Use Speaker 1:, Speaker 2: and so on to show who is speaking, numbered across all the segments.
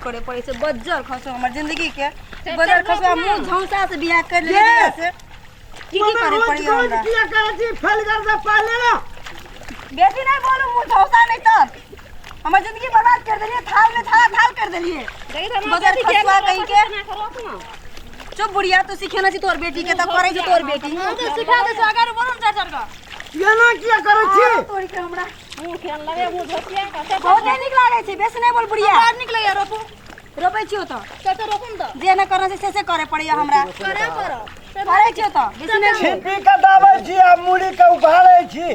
Speaker 1: करे पड़ै छै। बज्जर खसो हमर जिंदगी के बज्जर खसो, मुँह झौसा से बियाह कर लेलियै से की की करे पड़ै हमरा।
Speaker 2: किया करै छी फैल कर दे पहले ना।
Speaker 1: बेसी नहीं बोलू, मुँह झौसा नहीं तर हमर जिंदगी बर्बाद कर देलियै, थाल में थाल थाल कर देलियै बज्जर खसुआ कहीं के। चुप बुढ़िया, तू सिखेना छी तोर बेटी के तऽ करै छै तोर बेटी।
Speaker 3: हम तऽ सिखा दै छियौ, अगर बोलू ने चारि चारि गो।
Speaker 2: केना किया करै छी?
Speaker 1: तोड़ के हमरा
Speaker 3: मुँह केहन लगे, मुँह झोसिया कते
Speaker 1: बहुते नीक लागै छै। बेसी नहि बोल बुढ़िया।
Speaker 3: बड़ नीक लगैया। रोपू।
Speaker 1: रोपै छियौ तऽ
Speaker 3: चारि चारि रोपू ने तऽ।
Speaker 1: जे नहि करना छै से से करे पड़ैया हमरा।
Speaker 3: करे पड़त।
Speaker 1: करै छियौ तऽ बेसी नहि बोल।
Speaker 2: छिपी के दाबै छी आ मुड़ी के उघाड़ै छी।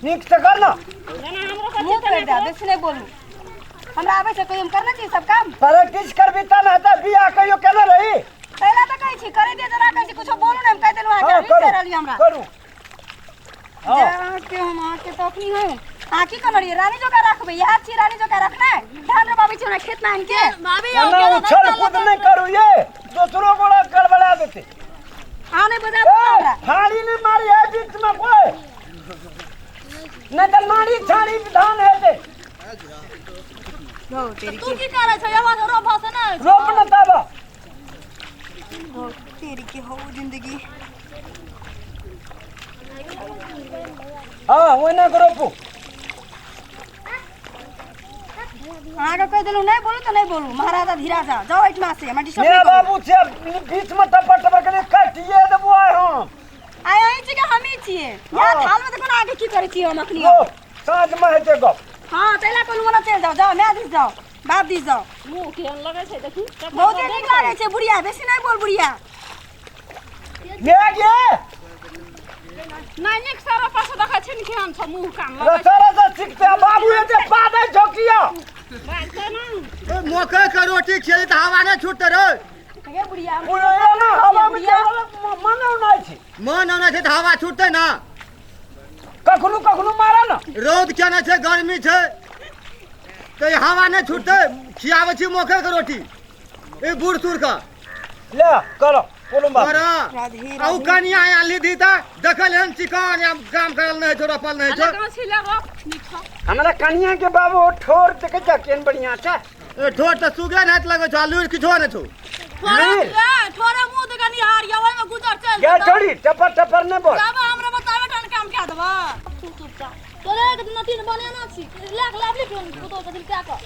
Speaker 2: नीक से कर ना।
Speaker 3: जेना हमरो करै
Speaker 1: मुँह
Speaker 3: छियै
Speaker 1: कर
Speaker 3: तेना
Speaker 1: दे, बेसी नहि बोलू। हमरा आबै छै, कहियो हम करने छी सब काम?
Speaker 2: प्रैक्टिस करबी तब ने हेतै। बियाह कहियो केने रही?
Speaker 1: पहला तऽ कहै छी करे दिअ, जेना कहै छी कुछो बोलू ने, हम कहि देलहुँ अहाँके।
Speaker 2: हाँ,
Speaker 1: रिस
Speaker 2: करू
Speaker 1: रहली हमरा।
Speaker 2: करू।
Speaker 1: जे अहाँके हम अहाँके तऽ अखनी है। अहाँ की कहने रहियै? रानी जोका राखबै, इएह छी रानी जोका रखनाइ। धान रोपाबै छी हमरा खेत में आनि के।
Speaker 3: भाभी
Speaker 2: एना उछल कूद नहि करू ये, दोसरो गोड़ा गड़बड़ा देतै।
Speaker 1: अहाँ नहि बजाबू
Speaker 2: ए,
Speaker 1: हमरा।
Speaker 2: फाड़ी नहि मारी है बीच में कोई, नहीं तऽ नाड़ी छाड़ी धान हेतै।
Speaker 3: तू की करै छै? आवाज रोप से नहि होइ छै।
Speaker 2: रोप न तब।
Speaker 1: तेरी के हो जिंदगी।
Speaker 2: हाँ, ओहिना के रोपू।
Speaker 1: अहाँके कहि देलहुँ नहि बोलू तऽ नहि बोलू। महाराजा धीराजा जाउ एहिठमा से, हमरा डिस्टर्ब
Speaker 2: मेरा
Speaker 1: नहि करू।
Speaker 2: बाबू छै बीच में टपर टपर के काटिए देबो आइ हम।
Speaker 1: आइ अहीं छी कि हमही छियै? यहाँ
Speaker 2: हाँ।
Speaker 1: थालमे देखो ने अहाँके की करै छी हम अखनी।
Speaker 2: लो, साँझ में हेतै गप।
Speaker 1: हाँ, तैला कहलहुँ ओना चलि जाउ, जाउ माय दिस जाउ, बाप दिस जाउ।
Speaker 3: मुँह केहन लगै छै देखी।
Speaker 1: बहुते नीक लागै छै बुढ़िया, बेसी नहि बोल बुढ़िया।
Speaker 2: ले गे।
Speaker 3: नहि नीक से रोपा से देखै छी ने केहन छौ मुँह कान लगै
Speaker 2: रसा रसा सीखते बाबू, एते पादै छौ किया?
Speaker 3: छै। बाजतै ना।
Speaker 4: मकई के रोटी खेली तऽ हवा नहि छूटते रे।
Speaker 1: गे बुढ़िया,
Speaker 2: पूरा एना हवा में मन औनाइ छै।
Speaker 4: मन औना छै तऽ हवा छूटते ना।
Speaker 2: कखनो कखनो मारा ना।
Speaker 4: रौद केने छै, गर्मी छै तऽ ई हवा नहि छूटतै। खियाबै छी मकई के रोटी ई बूढ़ सूढ़ के।
Speaker 2: ले करो, कोनो बात
Speaker 4: कर।
Speaker 1: राधे।
Speaker 4: आ उ कनिया यहाँ लीधी तऽ देखल हन चिकन या काम करल नहि होइ छौ, रोपल नहि होइ छौ।
Speaker 3: गाछी ले रोप नीक छौ।
Speaker 2: हमरा कनिया के बाबू ठोर देखे छ केहन बढ़िया छै।
Speaker 4: ए, ठोर तऽ सुगे नहि लगै छौ आ लुरि किछो नहि छौ।
Speaker 2: लुरि।
Speaker 3: थोड़ा मुँह देखा निहार या ओहिमे गुजर चल
Speaker 2: गे छोड़ी, टपर टपर नहि बोल।
Speaker 3: जाबा हमरा बताबे टन काम कए देबा। तू चुपचाप तोरे एक दिन तीन बनेना छी लाख लाभली कोन पुतो के दिल क्या कर।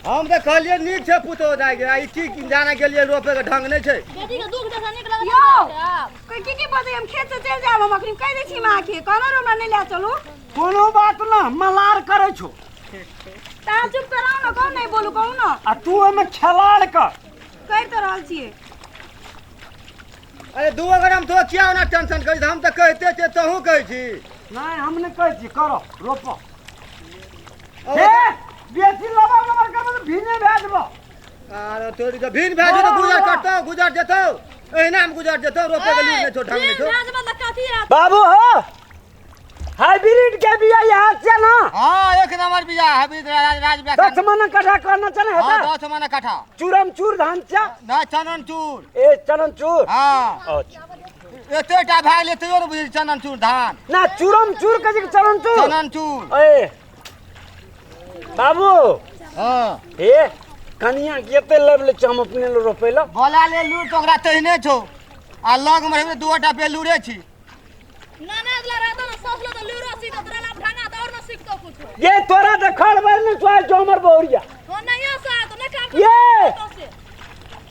Speaker 4: हम तऽ कहलियै नीक छै पुतोह दाइ गे, आ ई की जाने गेलियै, रोपे के ढंग नहि छै।
Speaker 3: बेटी के दुख देखा नीक लगै
Speaker 1: यौ।
Speaker 3: छै।
Speaker 1: कोई की की बजै? हम खेत से चलि जायब, हम अखनी कहि दै छी माँ के, कहनो हमरा नहि लए चलू।
Speaker 2: कोनो बात ना, मलार करै छौ।
Speaker 1: तऽ अहाँ चुप कराउ ने, कहू नहि बोलू, कहू ने।
Speaker 2: आ तू ओहिमे खेलाड़ कर।
Speaker 1: करि तऽ रहल छियै।
Speaker 4: अरे दू अगर हम तो किया ओना टेंशन करै छी? हम तऽ कहिते छियै, तहूँ कहै छी।
Speaker 2: नहि, हम नहि कहै छी, करो रोपो।
Speaker 4: ओ,
Speaker 2: हे, बेसी लबर लबर करबै तऽ भीने भए जेबो।
Speaker 4: अरे तोरी के भीन भए जेतौ, गुजर कटतौ, गुजर जेतौ, एहिना मे गुजर जेतौ। रोपे के लूरि नहि छौ, ढंग नहि छौ।
Speaker 2: बाबू हो, हाइब्रिड के बिया यहाँ से ना।
Speaker 4: हाँ, एक नंबर बिया हाइब्रिड राज राज बिया।
Speaker 2: 10 मन कट्ठा करना चले।
Speaker 4: हाँ।
Speaker 2: हेता
Speaker 4: 10 मन कट्ठा।
Speaker 2: चूरम चूर धान चा।
Speaker 4: ना, चनन चूर।
Speaker 2: ए, चनन चूर।
Speaker 4: हाँ।
Speaker 2: अच्छा।
Speaker 4: एतेटा भए गेलै तैयो ने बुझै चनन चूर धान।
Speaker 2: ना, चूरम चूर के जे चनन चूर।
Speaker 4: चनन चूर।
Speaker 2: ए बाबू।
Speaker 4: हाँ।
Speaker 2: ए कनिया के एते लेब ले हम अपने ले रोपे ला।
Speaker 4: बोला ले, लूर तो ओकरा तहिने छौ आ लग मे रहबै दूटा बेलूरे छी।
Speaker 3: ना ना, अगला रहता ना सास लो तो लूरो सीख तोरा ला ढंगा तो और ना सीखतो कुछ।
Speaker 2: ये तोरा देखल बर ने छो जो हमर बहुरिया।
Speaker 3: हो नहीं से तो नहीं काम।
Speaker 2: ये।
Speaker 3: से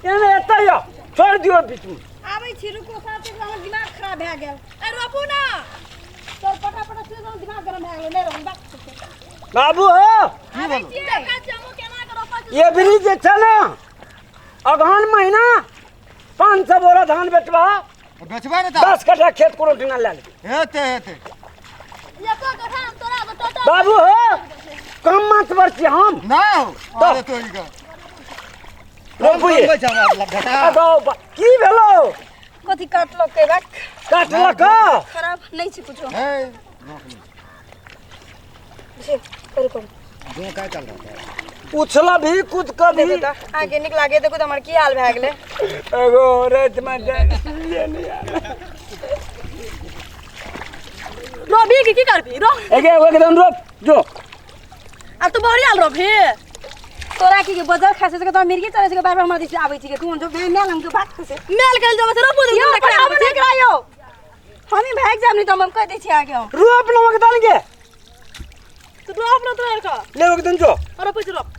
Speaker 2: एने एते यो छोड़ दियो बीच में।
Speaker 1: आबै छी, रुको। साथे हमर दिमाग खराब भए गेल।
Speaker 3: ए, रोपू ना।
Speaker 1: तोर पटा पटा से हमर दिमाग गरम भए गेल, नहि रहू बात।
Speaker 2: बाबू हो।
Speaker 4: की बोलू?
Speaker 3: देखै छियै हमहूँ केना के रोपै छी।
Speaker 2: ये ब्रिज जे छै ने, अगहन महीना 500 बोरा धान बेचबा।
Speaker 4: बेचबै ने तऽ।
Speaker 2: 10 कट्ठा खेत कोनो ठिना लए लेबै।
Speaker 4: हेतै हेतै।
Speaker 3: एको कट्ठा हम तोरा से टोटो।
Speaker 2: बाबू हो, कम माछ पर छी हम।
Speaker 4: ना हो, अरे तोरी के
Speaker 2: रोपू ये।
Speaker 4: कम छै हमरा घटा।
Speaker 2: अगो की भेलो?
Speaker 1: कथी काटलक के बाक?
Speaker 2: काटलक।
Speaker 1: खराब नहीं छै कुछो।
Speaker 4: हे।
Speaker 1: जे करू करू।
Speaker 4: जो का चल रहा है।
Speaker 2: उछला भी कूद कऽ भी।
Speaker 1: देखू तऽ अहाँके नीक लागे, देखू तऽ हमर की हाल भए गेलै।
Speaker 2: एगो राति में जाय ले नहीं आयल।
Speaker 3: रोबी के की करबी रो?
Speaker 2: एगे एकदम रोप जो।
Speaker 3: आ तू बढ़िया रोबी।
Speaker 1: तोरा की के बजर खासे से तो मिर्गी चले छै बार बार हमरा दिस आबै छी के तू जो मेल हम के भाग से
Speaker 3: मेल के जब से रोपो
Speaker 1: यौ पटाबो नहि करायो हम ही भाग जाब नहीं तो हम कह दै छी आगे हम
Speaker 2: रोप ना के दाल के
Speaker 3: तू रोप ना तोरा का
Speaker 2: ले ओके दिन जो
Speaker 3: रोपै छी रोप।